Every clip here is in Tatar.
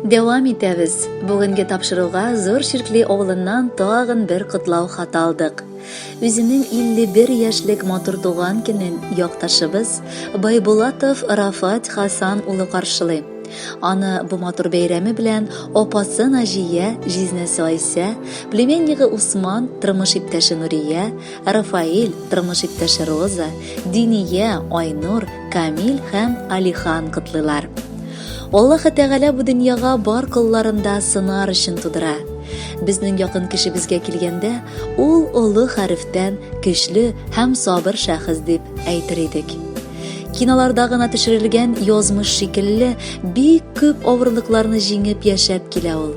Дәвам итәбез. Бүгенге тапшыруга Зур Чиркли авылыннан тагын бер котлау хаты алдык. Үзенең 51 яшьлек матур туган көнен якташыбыз Байбулатов Рафат Хасан улы каршылый. Аны бу матур бәйрәме белән апасы Наҗия, җизнәсе Айсә, племяннигы Усман, тормыш иптәше Нурия, Рафаэль, тормыш иптәше Роза, Диния, Айнур, Камил һәм Алихан котлыйлар. Аллаһы Тәгалә бу дөньяга бар колларын да сынар өчен тудыра. Безнең якын кешебезгә килгәндә, ул олы хәрефтән көчле һәм сабыр шәхес дип әйтер идек. Киноларда гына төшерелгән язмыш шикелле бик күп авырлыкларны җиңеп яшәп килә ул.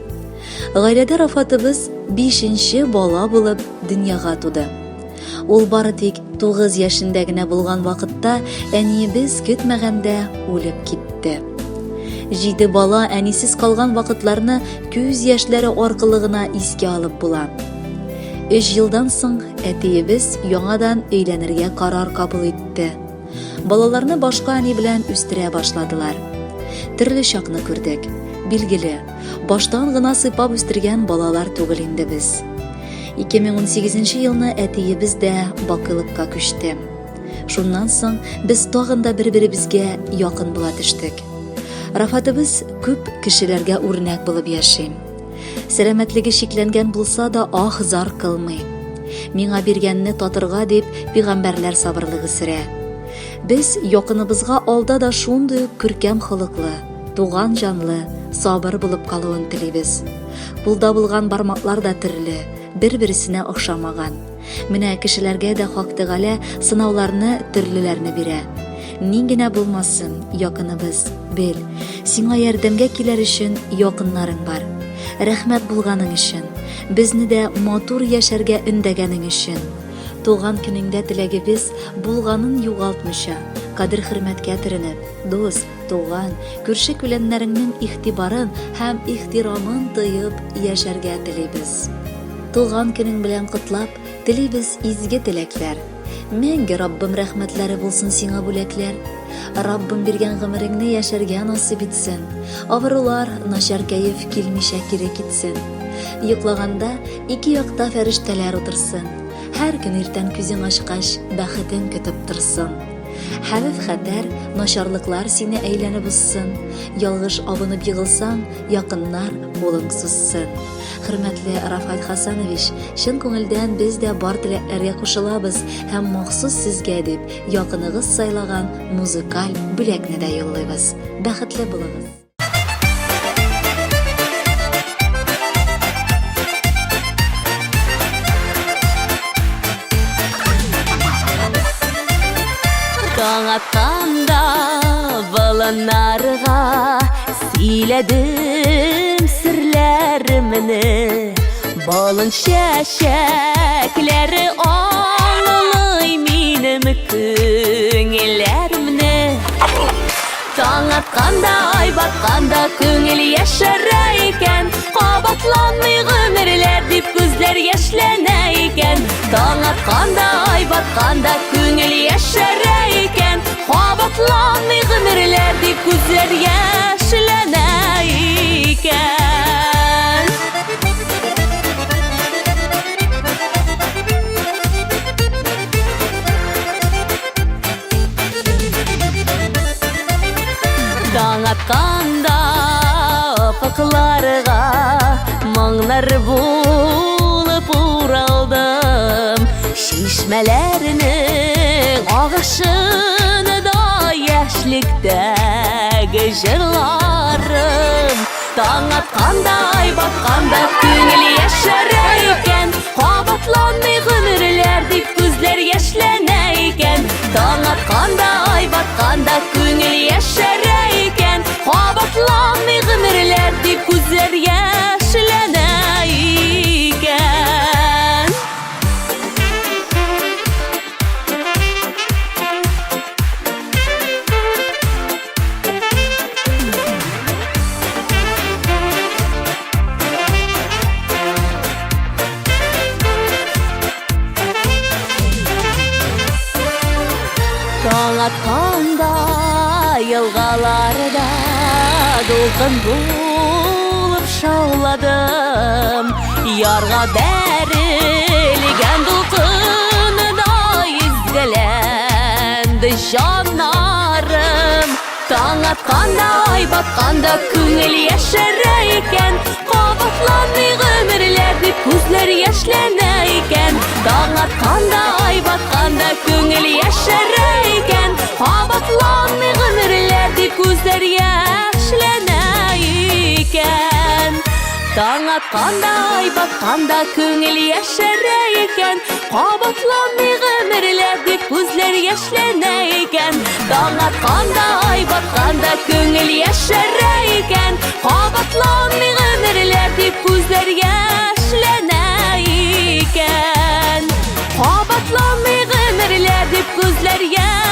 Гаиләдә Рафатыбыз бишенче бала булып дөньяга туды. Ул бары тик 9 яшендә генә булган вакытта әниебез көтмәгәндә үлеп китте. Җиде бала әнисез калган вакытларны күз яшьләре аркылы гына искә алып була. Өч елдан соң әтиебез яңадан өйләнергә карар кабул итте. Балаларны башка әни белән үстерә башладылар. Төрле чакны күрдек. Билгеле, баштан гына сыйпап үстергән балалар түгел инде без. 2018 елны әтиебез дә бакыйлыкка күчте. Шуннан соң без тагын да бер-беребезгә якын була төштек. Рафатыбыз күп кешеләргә үрнәк булып яши. Сәламәтлеге чикләнгән булса да ах-зар кылмый. Миңа биргәнне татырга дип пигамбәрләр сабырлыгы сөрә. Без якыныбызга алда да шундый ук күркәм холыклы, туган җанлы, сабыр булып калуын телибез. Кулда булган бармаклар да төрле, бер-берсенә охшамаган. Менә кешеләргә дә Хак Тәгалә сынауларны төрлеләрне бирә. Ни генә булмасын, якыныбыз, бел, сиңа ярдәмгә килер өчен якыннарың бар. Рәхмәт булганың өчен, безне дә матур яшәргә өндәгәнең өчен. Туган көнеңдә теләгебез булганын югалтмыйча, кадер-хөрмәткә төренеп, дус, туган, күрше-күләннәреңнең игътибарын һәм ихтирамын тоеп яшәргә телибез. Туган көнең белән котлап, телибез изге теләкләр. Мәңге Раббым рәхмәтләре булсын сиңа бүләкләр. Раббым биргән гомереңне яшәргә насыйп итсен. Авырулар, начар кәеф килмичә кире китсен. Йоклаганда ике якта фәрештәләр утырсын. Һәр көн иртән күзең ачкач, бәхетең көтеп торсын. Хәвеф-хәтәр, начарлыклар сине әйләнеп узсын. Ялгыш абынып егылсаң, якыннар кулың сузсын. Хөрмәтле Рафаэль Хасанович, чын күңелдән без дә бар теләкләргә кушылабыз һәм махсус сезгә дип, якыныгыз сайлаган музыкаль бүләкне дә юллыйбыз. Бәхетле булыгыз! Таң атканда болыннарга сөйләдем серләремне. Болын чәчәкләре аңлый минем күңелләремне. Таң атканда, ай батканда күңел яшәрә икән. Кабатланмый гомерләр дип күзләр яшьләнә икән. Таң атканда, ай батканда күңел яшәрә икән. Кабатланмый гомерләр дип күзләр яшьләнә икән. Таң атканда офыкларга моңнар булып уралдым. Чишмәләрнең агышын да яшьлектәге җырларым. Таң атканда, ай батканда күңел яшәрә икән. Кабатланмый гомерләр дип күзләр яшьләнә икән. Таң атканда, ай батканда күңел яшәрә икән. Кабатланмый гомерләр дип күзләр яшьләнә икән. Таң атканда елгаларда дулкын булып шауладым. Ярга бәрелгән дулкындай изгеләнде җаннарым. Таң атканда, ай батканда күңел яшәрә икән. Кабатланмый гомерләр дип күзләр яшьләнә икән. Таң атканда, ай батканда күңел яшәрә икән. Кабатланмый гомерләр дип күзләр яшьләнә икән. Таң атканда, ай батканда күңел яшәрә икән. Кабатланмый гомерләр дип күзләр яшьләнә икән. Таң атканда, ай батканда күңел яшәрә икән. Кабатланмый гомерләр дип күзләр яшьләнә икән. Кабатланмый гомерләр дип күзләр яшьләнә.